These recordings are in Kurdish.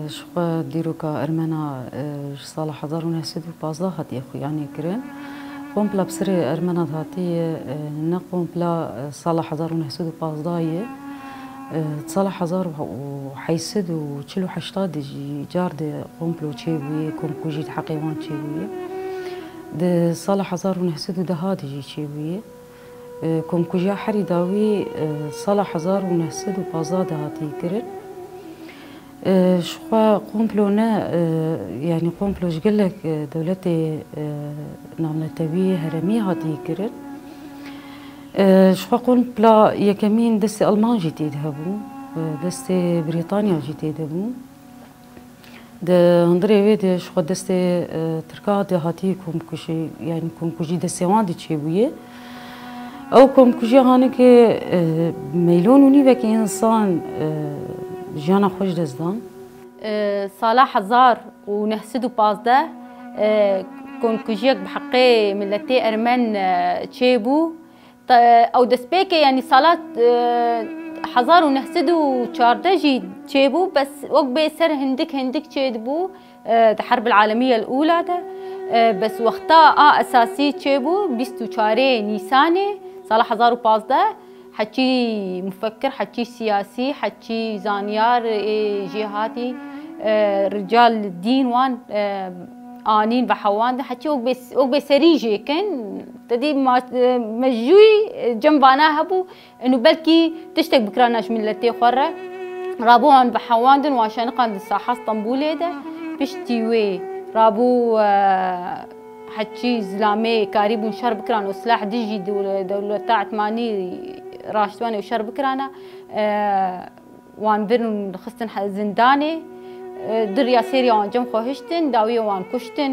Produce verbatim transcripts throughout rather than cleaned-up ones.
Ji xwe dîroka Ermena, e, ji sala hezar û neh sed û pazdeh hatiye xuyanî kirin. Kompla bi serê Ermena de hatiye, e, ne kompla, e, sala hezar û neh sed û pazdeh ye. E, di sala hezar û heyt sed û çil û heşt de jî car de komplo çêbûye, komkujî di heqê wan çêbûye. Di sala hezar û neh sed û deh de jî çêbûye. E, komkujiya herî dawî, e, sala hezar û neh sed û pazdeh de hatiye kirin. E, ji xwe komplo ne, e, yanî komplo ji gelek, e, dewletê, e, navnetewî, herêmî hatiye kirin. E, ji xwe kompla yekemîn destê Alman jî tê de hebû, e, destê Brîtanya jî tê de bû. Di hundirê wê de ji xwe destê, e, Tirka de hatî komkujî, yanî komkujî destê wan de çêbûye. Ew komkujiya hanike, e, meylon û nîvekî însan, e, jiyana xwe ji dest dan. E, sala hezar û neh sed û pazdeh, e, komkujiyek bi heqê miletê Ermen, e, çêbû. Te-, ew destpêkê, yanî sala, e, hezar û neh sed û çardeh jî çêbû, bes wek bê ser hindik hindik çêdibû, e, di Herbil Alemiyel Ûla de. E, bes wexta a esasî çêbû, bîst û çarê Nîsanê sala hezar û pazdeh, heçî mufekkir, heçî siyasî, heçî zanyar ê jêhatî, e, rical dîn wan, e, anîn ve hewandin, heçî wek bê, wek bê serî jê kin. Te dî ma-, e, mejûyî, e, cem vana hebû, inu belkî tiştek bikirana ji miletê xwe re. Rabû wan ve hewandin, wan şeniqandin saha Stenbûlê de. Piştî wê rabû, e, heçî zilamê karîbûn şer bikiran û silah dijî dew-, dewleta Etmanî raştiwanê û şer bikirana. E, Wan birin û xistin he-, zindanê. E, di riya sêriya wan cem xwe hiştin, dawiyê wan kuştin,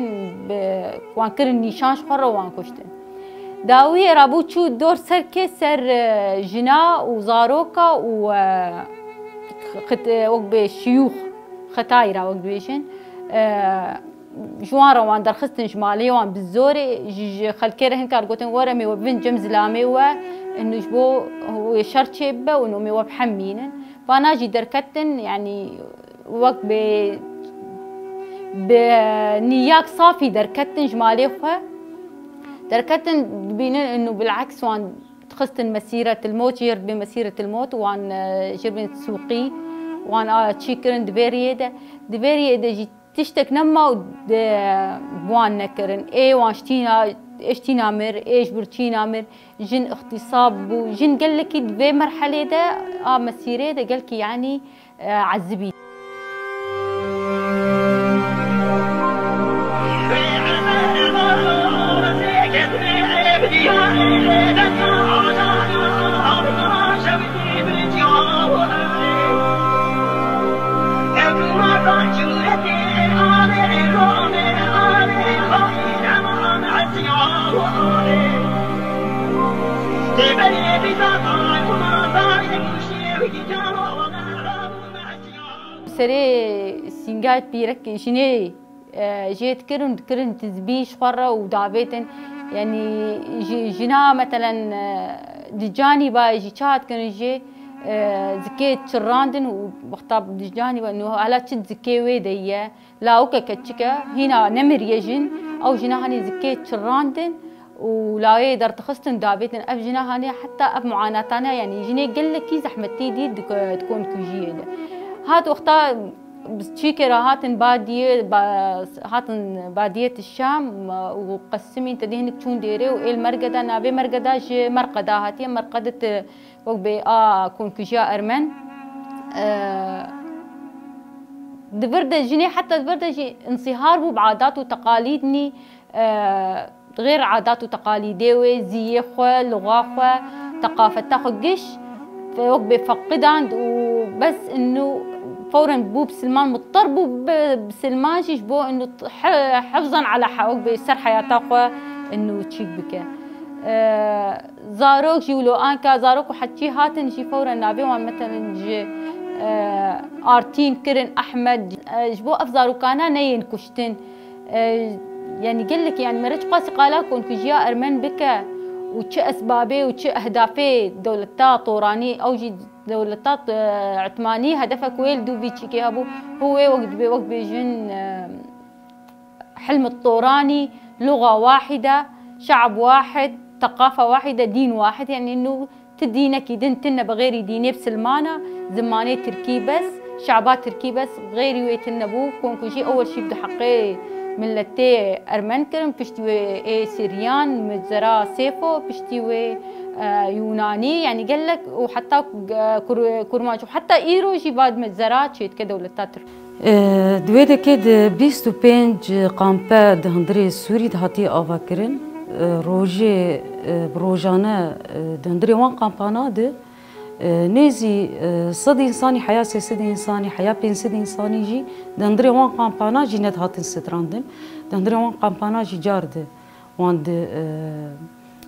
bi, wan kirin nîşan ji xwe re wan kuştin. Dawiyê rabû çû dor serkê ser, e, jina û zaroka û, e, xit-, e, wek bê şiyûx, xetayî ra wek dibêjin. E, Ji wan re wan derxistin ji malê wan bi zorê, ji, ji xelkê re hin kar gotin, "Were, em ê we bibin cem zilamê we, inu ji bo wê şer çê bibe û ino em ê we bihemînin." Vana jî derketin, yanî wek bi, bi niyak safî derketin ji malê xwe. Derketin dibînin inu bileks wan dixistin mesîretil mot, jê re dibê mesîretil mot, wan, e, jê re dibên sûqî, wan a çî kirin di vê riyê de. Di vê riyê de jî Tiştek nema û de, bi wan nekirin. Ê wan ji tîna, ê ji tîna mir, ê ji bir çîna mir. Jin îxtîsab bû. Jin gelekî di vê merhelê de a mesîrê de gelkî, yanî, e, ezibî. Serê sîngayê pîrek jinê, e, jê dikirin, dikirin tizbî ji xwe re û davêtin. Yanî ji-, jina, metelen, e, di canî bayê jî çawa dikirin jê, Zikê çirrandin û wexta dicanî we nû hala çi zikê wê de ye. Lawike keçik e, hîna nemiriye jin, ew jina hanî zikê çirrandin û lawê derdixistin davêtin. Ev jina hanî heta ev muanatane, yanî jinê gelekî zehmetî dî di, di konkujiyê de. Hat wexta çîkê re hatin badiyê, ba-, hatin badiyê ti Şam û qesimîn te dê hinik çûn dêrê û êl mergeda navê mergeda ji merqeda hatiye, merqedit wek bê a konkujiya Ermen. E, di vir de jinê heta di vir de jî insîhar bû bi adat û teqalîdnî, e, xêr adat û teqalîdê wê, ziyê xwe, luxa xwe, teqafeta xwe giş, fe-, wek bê feqidand û bes inû fewren bû bisilman, muttar bû bi bisilman jî ji bo inû he-, hefzan ala he-, wek bê ser heyata xwe inû çîk bike. E, Zarok jî wilo anka zarok û heçî hatin jî fewren navê wan, meselen ji, e, Artîn kirin, Ehmed, e, ji bo ev zarokana neyên kuştin. E, yanî gelek, yanî mere çiqasî qala konkujiya Ermen bike û çi esbabê û çi ehdafê dewleta Toranî, ew jî dewleta, e, Etmanî hedefek wê li dû vî çîkê hebû, hû wê wek dibê wek bêjin, e, Hilm Toranî, luxa wahide, şe'b wahid, teqafe wahide, dîn wahid, yanî nû ti dînekî din tine bi xêrî dînê bisilmana, zimanê tirkî bes, şe'ba tirkî bes, xêrî wê tine bû. Konku jî ewel şîv di heqê miletê Ermen kirin, piştî wê ê Siryan, mezera Sêfo, piştî wê, e, Yûnanî, yanî gelek û heta, e, Kur-, Kurmanc û heta îro jî va mezera çêdike dewleta Tirk. Di wê dekê de bîst û pênc kampe di hundirê Sûrî de hatiye avakirin. Rojê, bi rojane, di hundirê wan kampana de nêzî sed însanî, heya sê sed însanî, heya pênc sed însanî jî di hundirê wan kampana jî nedihatin sitrandin. Di hundirê wan kampana jî car di wan di, e,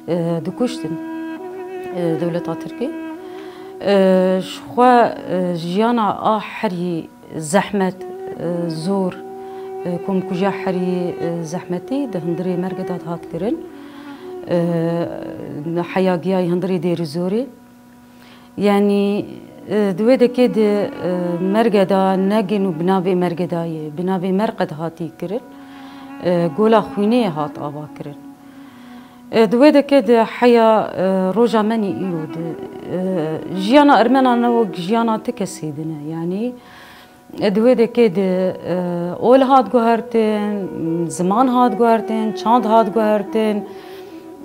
e, dikuştin, e, dewleta Tirkê. E, ji xwe, e, jiyana a herî zehmet, e, zor, e, komkujiya herî, e, zehmetî di hundirê Mergeda de hat kirin. E, heya giyayî hundirê Dêrizorê. Yanî, e, di wê dekê de, e, Mergeda negin û bi navê Mergedayê, bi navê Merqed hatî kirin. E, gola xwînê hat ava kirin. E, di wê dekê de heya, e, roja me nî îro de, e, jiyana Ermena ne wek jiyana ti kesê din e. Yanî, E, di wê dekê de, e, ol hat guhertin, ziman hat guhertin, çand hat guhertin.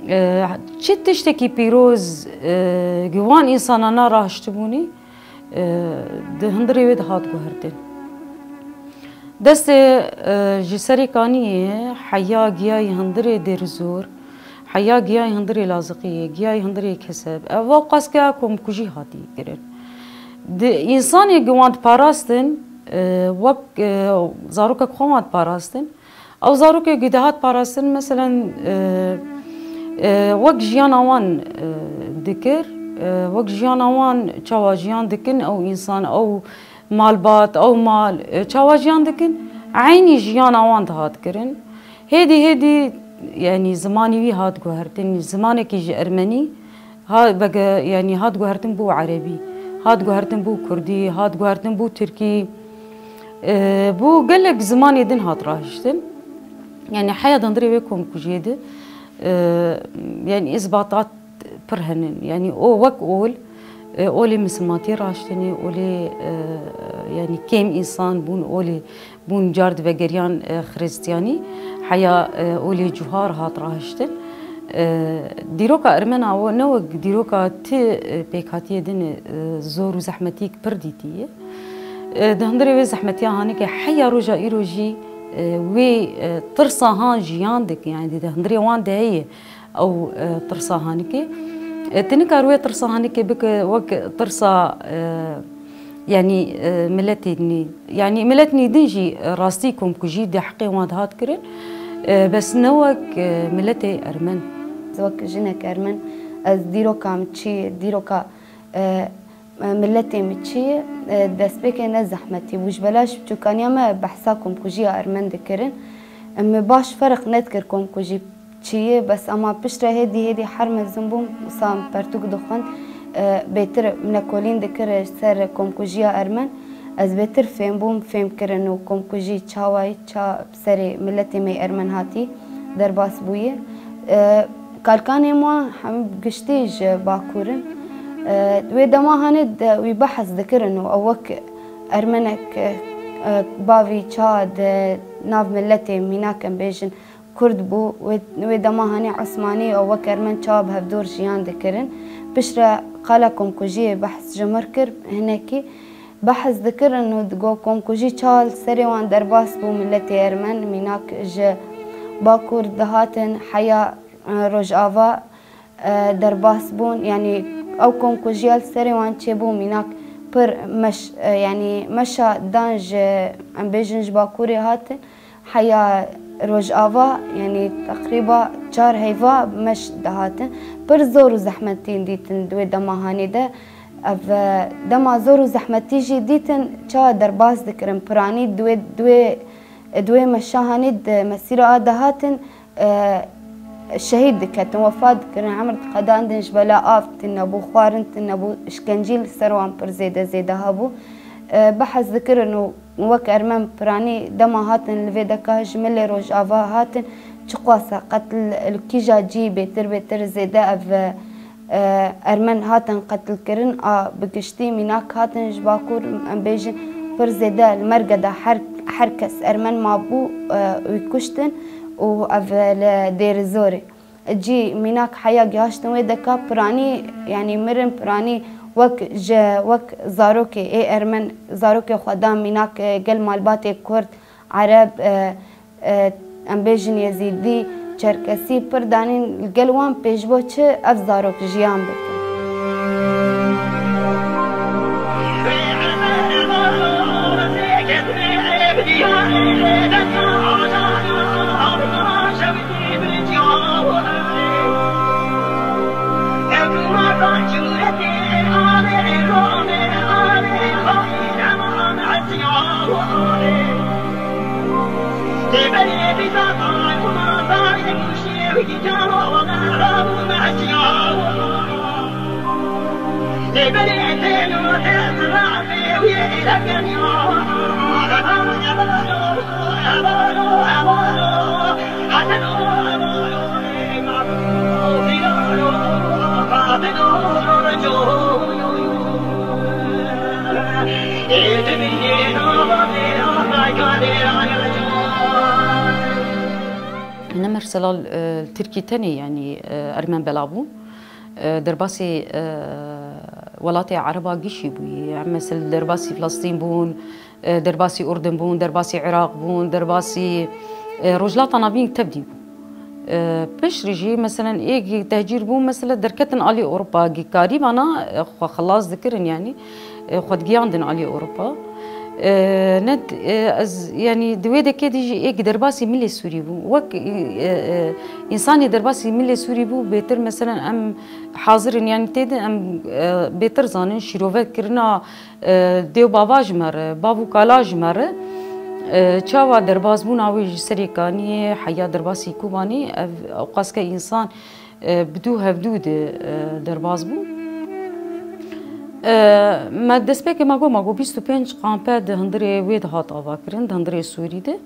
E, çi tiştekî pîroz, e, gi wan însanana rahiştibûnî, e, di hundirê wê de hat guhertin. Destê, e, ji serê kaniyê heya giyayî hundirê Dêrizor, heya giyayî hundirê Laziqiyê, giyayî hundirê Keseb. Ev ewqas ke komkujî hatî kirin. Di, însanê gi wan diparastin, e, wek, e, zarokek xwe wan diparastin. Ew zarokê gi dihat parastin, meselen, e, e, wek jiyana wan, e, dikir, e, wek jiyana wan çawa jiyan dikin, ew însan, ew malbat, ew mal, e, çawa jiyan dikin, eynî jiyana wan dihat kirin. Hêdî hêdî, yanî zimanî wî hat guhertin, zimanekî ji ermenî ha-, vege-, yanî hat guhertin bû erebî, hat guhertin bû kurdî, hat guhertin bû tirkî. E, bû gelek zimanê din hat rahiştin. Yanî heya di hundirê wê komkujiyê de, e, yanî îsbatat pir hene. Yanî o wek ol, e, olê misilmantiyê raştinê, olê, e, yanî kêm însan bûn, olê bûn car di vegeriyan, e, xiristiyanî, heya, e, olê cuhar hat rahiştin. E, dîroka Ermena o ne wek dîroka ti, e, pêkhatiyê din, e, zor û zehmetîk pir dîtiye. E, di hundirê wê zehmetiya hanike heya roja îro jî, e, wê, e, tirsa han jiyan dike, yanî di hundirê wan de heye. Ew, e, tirsa hanike. E, tu nikar wê tirsa hanike bike wek tirsa, e, yanî, e, miletê nî. Yanî miletnî din jî, e, rastî komkujî di heqê wan de hat kirin. E, bes ne wek, e, miletê ermen. Wek jinek ermen, ez dîroka min çi ye, dîroka, e, Miletê min çi ye? E, destpêkê ne zehmetî bû. Ji belaş çûkaniya me behsa komkujiya ermen dikirin. Min baş ferq nedikir komkujî çi ye, bes ama piştre hêdî hêdî her mezin bûm, wisa min pertûk dixwend. E, bêtir min lekolîn dikir ser komkujiya Ermen. Ez bêtir fêm bûm, fêm kirin û komkujî çawayî, ça serê miletê me Ermen hatî derbas bûye. E, Kalkanên wan hemî giştî ji Bakur in. E, wê dema hanê de wî behs dikirin û ew wek Ermenek, e, e, bavî ça di nav miletê mînak em bêjin Kurd bû, wê, wê dema hanê Osmanî û wek Ermen çawa bi hevdor jiyan dikirin. Piştre qala komkujiyê behs ji mir kir, hinekî behs dikirin û digot komkujî çawa li serê wan derbas bû, miletê Ermen mînak ji Bakur dihatin heya, e, Rojava, e, derbas bûn. Yanî ew komkujiya li serê wan çêbû, mînak pir meş-, e, yanî meşa dan ji, em bêjin, ji Bakurê hatin. Heya Rojava, yanî teqrîba çar heyva meş dihatin. Pir zor û zehmetîn dîtin di wê dema hanê de. Ev, e, dema zor û zehmetî jî dîtin, çawa derbas dikirin. Piranî di wê, di wê, di wê meşa hanê di mesîra a dihatin, e, şehîd diketin, wefat dikirin, emir diqedandin, ji bela av tune bû, xwarin tune bû, işkencî li ser wan pir zêde zêde hebû. E, behs dikirin û wek Ermen piranî dema hatin li vê deka ji milê Rojava hatin, çiqas e, qet li, li kîja cî bêtir bêtir zêde ev, e, Ermen hatin qetilkirin, a bi giştî mînak hatin ji Bakur, em bêjin, pir zêde li Mergeda her, her kes Ermen mabû, e, wî kuştin û ev li Dêrizorê. Cî mînak heya gihaştin wê deka piranî, yanî mirin piranî wek ji, wek zarokê ê Ermen, zarokê xwedan mînak, e, gel malbatê Kurd, Ereb, e, e, em bêjin Yezîdî, Çerkesî pir danîn li gel wan pêşbo çi ev zarok jiyan bikin. Hine mesela, e, Tirkî tenê, yanî, e, Ermen bela bûn. E, derbasî, e, welatê Ereba gişî bûyî. Em mesela derbasî Filistîn bûn, e, derbasî Urdun bûn, derbasî Iraq bûn, derbasî, e, Rojhilata Navîn tevdî bû. E, piştre jî, meselen, êk tehcîr bûn, mesela, derketin alî Ewropa, gî karî vana, e, xwe xilas dikirin, yanî, e, xwe digiyandin alî Ewropa. E, ne, e, ez, yanî, di wê dekê de jî êk derbasî milê Sûrî bû. Wek, e, e, însanê derbasî milê Sûrî bû, bêtir, meselen, em hazir in, yanî, tê de em, e, bêtir zanin, şîrove kirina, e, dê û bava ji me re, bav û kala ji me re, e, çawa derbasbûna wê ji Serê Kaniyê, heya derbasî Kobanê, ev ewqas ke însan, e, bi dû hevdû de, e, derbas bû. E, me destpêkê me got, me got bîst û pênc kampe di hundirê wê de hat avakirin, di hundirê Sûrî de.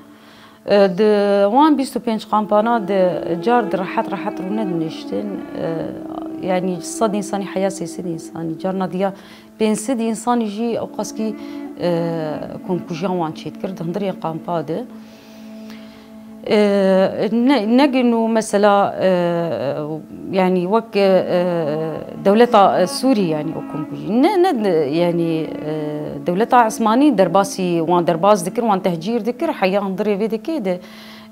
E, di wan bîst û pênc kampana de car di rehet rehet rûne diniştin. E, yanî sed însanî heya sê sed însanî, carna diya pênc sed însanî jî ewqaskî, e, komkujiya wan çêdikir di hundirê kampa de. E, ne, ne gino mesela, e, yanî wek, e, dewleta, e, Sûrî, yanî o komkujî. Ne, ne, yanî, e, dewleta Esmanî derbasî wan derbas dikir, wan tehcîr dikir, heya hundirê vê dekê de,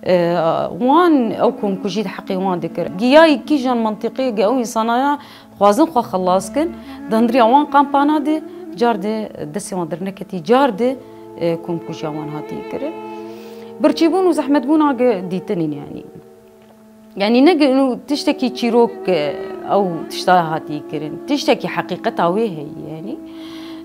e, wan ew komkujî di heqê wan dikir. Giyayî kîjan mentiqê ge ew însanaya xwazin xwe xilas kin, di hindiriya wan kampana de, car de destê wan derneketî, car de, e, komkujiya wan hatî kirin. Birçîbûn û zehmetbûna ge dîtinîn, yanî. Yanî ne ino tiştekî çîrok, e, ew tişta hatî kirin. Tiştekî heqîqeta wê heye, yanî.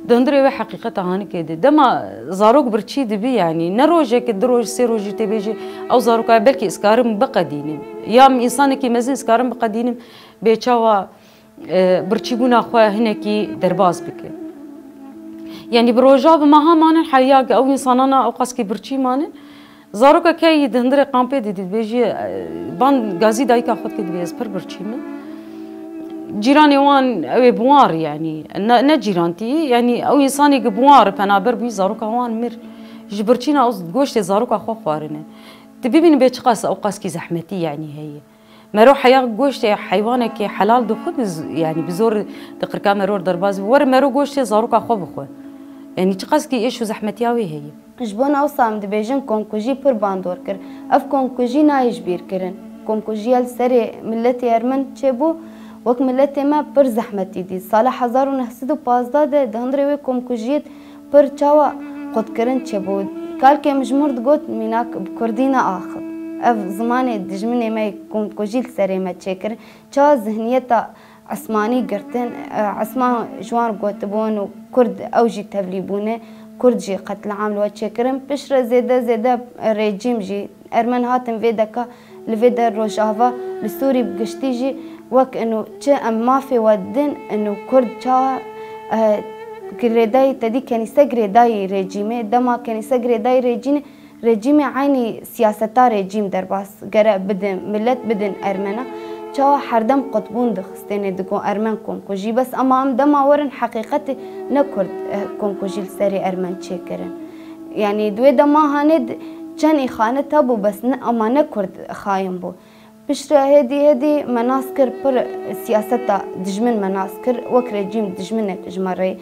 Di hundirê wê heqîqeta hanikê de. Dema zarok birçî dibi, yanî. Ne rojekê, du roj, sê rojî tê bêjî, ew zaroka belkî ez karim biqedînim. Ya min însanekî mezin ez karim biqedînim, bê çawa e, birçîbûna xwe hinekî derbas bike. Yanî bi roja bi meha manin heya ew însanana ew qas kî birçî manin. Zarokekê yî di hundirê kampê didî, dibêjî, e, van gazî dayika xwe dikê, dibê ez pir birçî me. Cîranê wan ew ê bi wan re, yanî ne, ne cîrantî, yanî ew însanê ki bi wan re penaber bûyî, zaroka wan mir. Ji birçîna ew goştê zaroka xwe xwarine. Tu bibînî bê çiqas ew qas kî zehmetî, yanî heye. Mero heya goştê heywanekê helal dixwe, bi z-, yanî bi zor di qirka mero re derbas bî. Were mero goştê zaroka xwe bixwe. Yanî çiqas kî êş û zehmetiya wê heye. Ji bona wisa em dibêjin komkujî pir bandor kir. Ev komkujî nayê ji bîr kirin. Komkujiya li serê miletê Ermen çêbû, wek miletê me pir zehmetî dît. Sala hezar û neh sed û pazdeh de di hundirê wê komkujiyê pir çawa qutkirin çêbû. Kalkê mijmûr digot, mînak bi kurdî neaxif. Ev zimanê dijminê me yê komkujî li serê me çêkirin. Çawa zihniyeta Esmanî girtin, e, Esman ji wan gotibûn û Kurd ew jî tevlî bûne, Kurd jî qetliam li we çêkirin. Piştre zêde zêde rejîm jî, Ermen hatin vê deka li vê der Rojava, li Sûrî bi giştî jî wek ino çi em mafê we didin, ino Kurd çawa, e, girêdayî te dî kenîse girêdayî rejîmê, dema kenîse girêdayî rejîmê, rejîmê eynî siyaseta rejîm derbas gere bidin, milet bidin Ermena. Çawa herdem qutbûn dixistêne digo Ermen komkujî. Bes ema em dema werin heqîqetê ne Kurd, eh, komkujî li serê Ermen çêkirin. Yanî di wê dema hanê di-, çend îxanet hebû, bes ne, ema ne Kurd xayin bû. Piştre hêdî hêdî me nas kir pir siyaseta dijmin me nas kir, wek rejîm dijminek ji me re.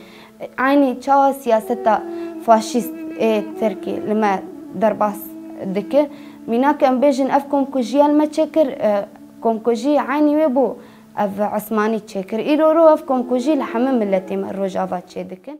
Eynî çawa siyaseta faşîst ê Tirkî li me derbas dike. Mînak em bêjin ev komkujiya li me çêkir, e, komkujî eynî wê bû ev Esmanî çêkir. Îro ro ev komkujî li hemî miletê me Rojava çêdikin.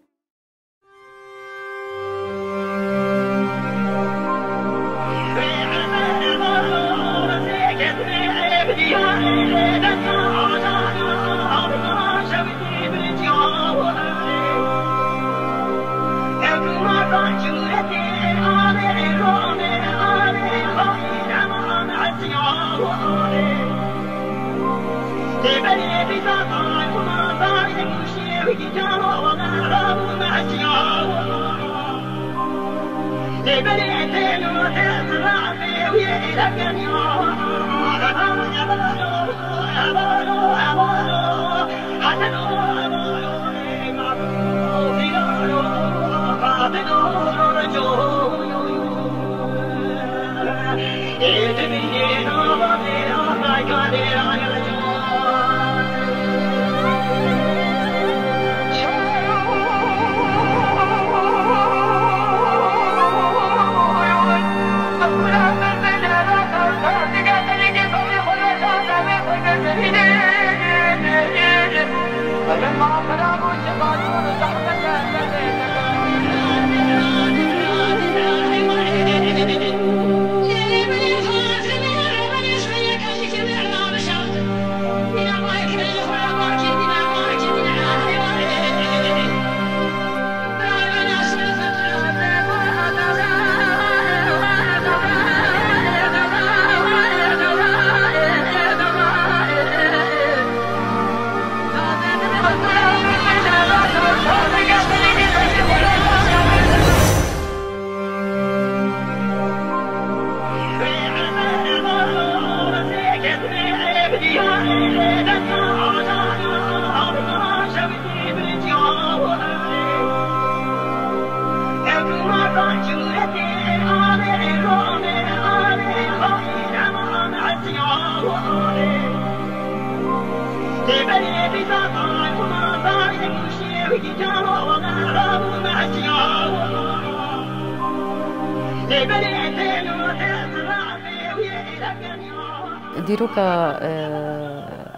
Dîroka, e,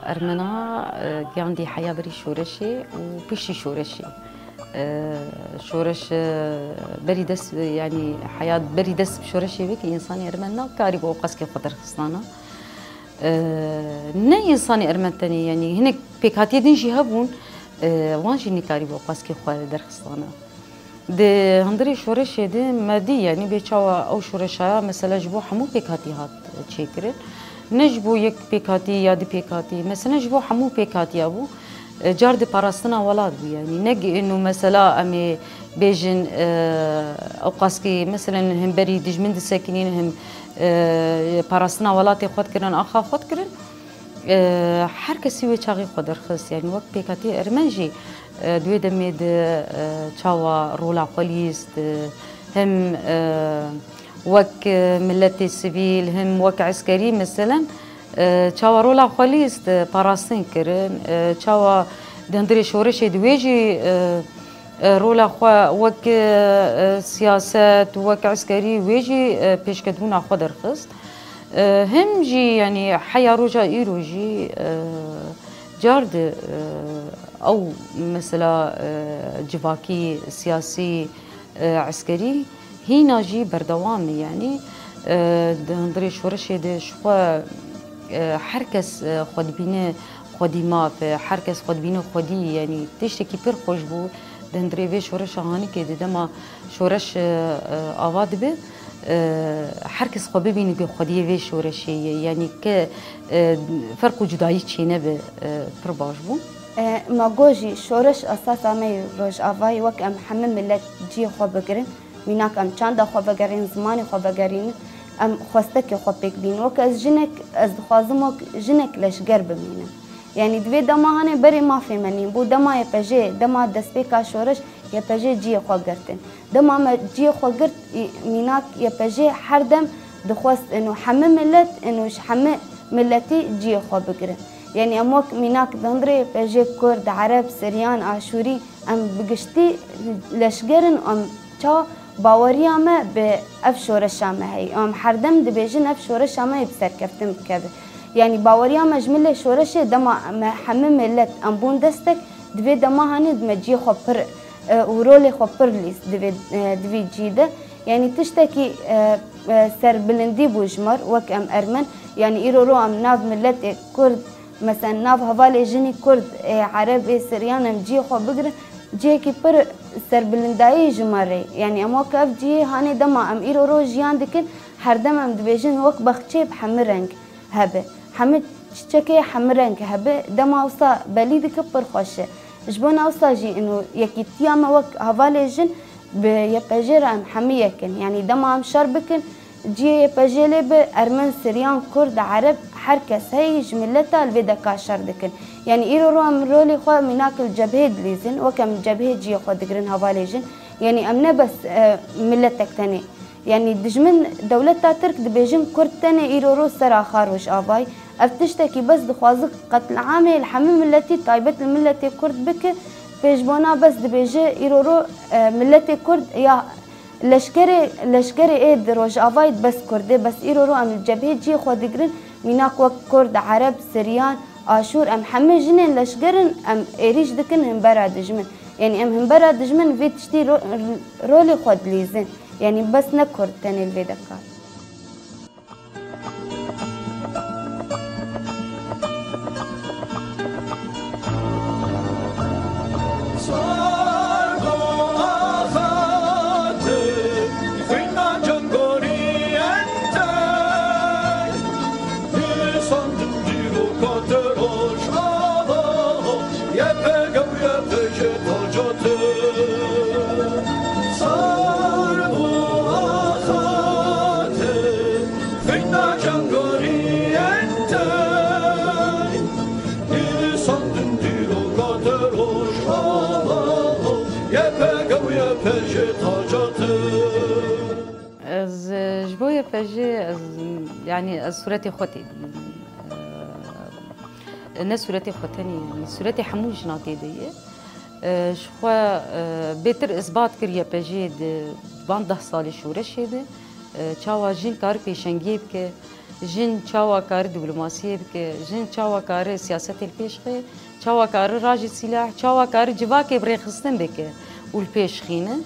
Ermena, e, giyandî heya berî şoreşê û piştî şoreşê. E, şoreş, e, berî dest, yanî heya berî dest bi şoreşê vekî însanê Ermen nakarîbû ew qas kê xwe derxistana. E, ne însanê Ermen tenê, yanî hinek pêkhatiyê din jî hebûn, e, wan jî nikarîbû ew qas kê xwe derxistana. Di hundirê şoreşê de me dî, yanî bê çawa ew şoreşa mesela ji bo hemû pêkhatî hat çêkirin. Ne ji bo yek pêkhatî ya du pêkhatî, mesela ji bo hemû pêkhatiya bû. E, car di parastina welat bû, yanî ne ino mesela em ê bêjin, e, ewqaskî, meselen, him berî dijmin disekinîn, him, e, parastina welatê xwe dikirin, axa xwe dikirin. E, her kesî wê çaxê xwe derxist, yanî wek pêkhatî Ermen jî, e, di wê demê de, e, çawa rola xwe lîst, e, him, e, wek, e, miletê sivîl, him wek eskerî, meselen, e, çawa rola xwe lîst, e, parastin kirin, e, çawa di hundirê şoreşê di wê jî, e, e, rola xwe wek, e, e, siyaset, wek eskerî wê jî, e, pêşketbûna xwe derxist. E, him jî, yanî heya roja îro jî, e, car di, e, ew mesela, e, civakî, siyasî, e, eskerî hîna jî berdewam e, yanî, e, di hundirê şoreşê de ji xwe, e, her kes, e, xwe dibîne xwedî maf e, her kes xwe dibîne xwedî, yanî tiştekî pir xweş bû di hundirê vê şoreşa Hanikê de dema şoreş, e, e, ava dibe, e, her kes xwe bibîne ku xwediyê vê şoreşê ye, yanî ke, e, ferq û cudayî çênebe, e, pir baş bû. E, ma got jî, şoreş esasa me yê Rojavayê, wek em hemî milet cihê xwe bigirin, mînak em çanda xwe vegerînin, zimanê xwe vegerînin, em xwestekê xwe pêk bînin. Wek ez jinek, ez dixwazim wek jinek leşger bimînim. Yanî di vê dema hanê berê mafê me nîn bû, dema Y P J, dema destpêka şoreş Y P J cihê xwe girtin. Dema me cihê xwe girt, î-, mînak Y P J her dem dixwest ino hemî milet, ino ji hemî miletî cihê xwe bigirin. Yanî em wek mînak di hundirê Y P J Kurd, Ereb, Siryan, Aşûrî, em bi giştî leşger in, em ça baweriya me bi ev şoreşa me heye. Em her dem dibêjin ev şoreşa me yê bi serkeftin bikeve. Yanî baweriya me ji milê şoreşê dema me hemî milet em bûn destek, di vê dema hanê di me cihê xwe pir, e, û rolê xwe pir lîst di vê, e, di vî cî de. Yanî tiştekî, e, e, serbilindî bû ji me re, wek em ermen. Yanî îro ro em nav miletê Kurd, meselen nav hevalê jinî Kurd, ê Ereb, ê Siryan em cihê xwe bigirin, cihekî pir serbilindayî ji me re. Yanî em wek ev cihê hanê dema em îro ro jiyan dikin, her dem em dibêjin wek baxçeyê bi hemî reng hebe. Hemî çiçekê hemî reng hebe, dema wisa belî dike pir xweş e. Ji bona wisa jî ino yekîtiya me wek hevalê jin bi Y P J re em hemî yek in. Yanî dema em şer bikin, cihê Y P J lê bi ermen, siryan, kurd, ereb, her kes heyî ji mileta li vê deka şer dikin. Yanî îro ro em rolê xwe mînak li cebhê dilîzin, wek em li cebhê cihê xwe digirin hevalê jin. Yanî em ne bes, e, miletek tenê. Yanî dijmin dewleta Tirk dibêjin kurd tenê îro ro ser axa Rojavayê. Ev tiştekî bes dixwaze qetliamê li hemî miletî, taybet li miletê kurd bike. Pêşbona bes dibêje îro ro, e, miletê kurd ya leşkerê, leşkerê ê di Rojavayê bes kurd e. Bes îro ro em li cebhê cihê xwe digirin. Mînak wek kurd, ereb, siryan, aşûr, em hemî jinên leşger in, em êrîş dikin himbera dijmin. Yanî em himbera dijmin vê tiştî ro-, rolê xwe dilîzin. Yanî bes ne kurd tenê li vê deka. Ez, e, ji bo Y P J, ez, yanî ez sûretê xwe tê dibînim. E, ne sûretê xwe tenê, yanî sûretê hemû jina tê de ye. E, ji xwe, e, bêtir isbat kir Y P J di van deh salê şoreşê de, e, çawa jin kar pêşengiyê bike, jin çawa kar dîplomasiyê bike, jin çawa kar siyasetê li pêş xê, çawa kar rajî sîlah, çawa kar civakê bi rêxistin bike û li pêş xîne.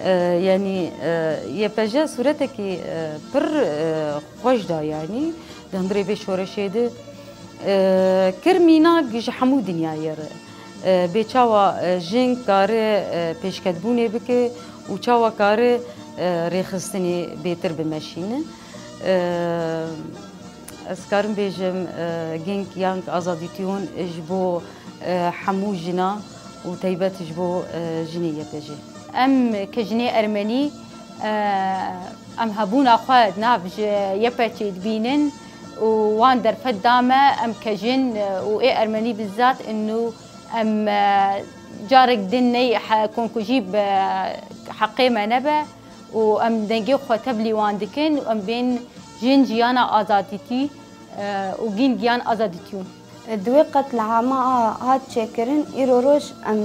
E, yanî, e, Y P J sûretekî, e, pir, e, xweş da, yanî di hundirê vê şoreşê de, e, kir mînak ji hemû dinyayê re. E, bê çawa, e, jin kare, e, pêşketbûnê bike û çawa kare, e, rêxistinê bêtir bimeşîne. E, ez karim bêjim, e, Ging Yang Azadî Tiyon ji bo E, hemû jina û taybet ji bo, e, jinê Y P G. Em ke jinê ermenî, e, em hebûna xwe nav ji Y P G dibînin û wan derfet da me, em ke jin, e, û ê ermenî bizat inu em, e, carek din ney he-, konkujî bi heqê me nebe û em dengê xwe tevlî wan dikin û em bên jin jiyana azadîtî, e, û gîn giyan azadîtiyûn. Di wê qetlîama a hat çêkirin, îro roj em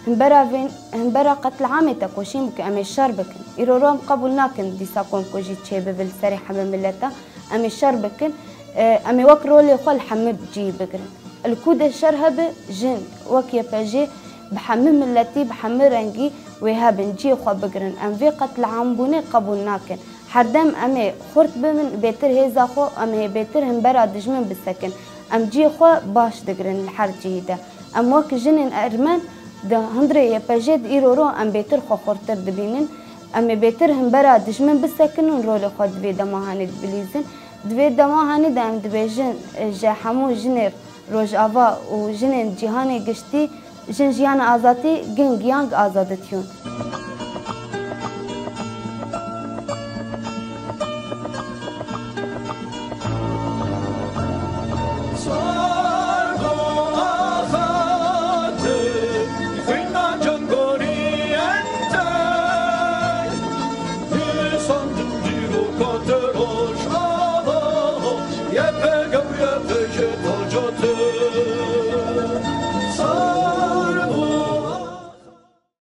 himbera vên, himbera qetlîamê tekoşîn bikin, em ê şer bikin. Îro roj em qebûl nakin dîsa komkujî çêbibe li serê hemî mileta. Em ê şer bikin, e, em ê wek rolê xwe li hemî cihî bigirin. Li ku de şer hebe, jin wek Y P G bi hemî miletî, bi hemî rengî wê hebin, cihê xwe bigirin. Em vê qetlîambûnê qebûl nakin. Herdem em ê xurt bibin, bêtir hêza xwe, em ê bêtir himbera dijmin bisekin. Em cihê xwe baş digirin li her cihî de. Em wek jinên ermen di hundirê Y P G de îro ro em bêtir xwe xurtir dibînin. Em ê bêtir himbera dijmin bisekinin, rolê xwe di vê dema hanê dibilîzin. Di vê dema hanê de em dibêjin, e, ji hemû jinê Rojava û jinên cîhanê giştî, jin jiyana azadî, gin giyan azadîtiyûn.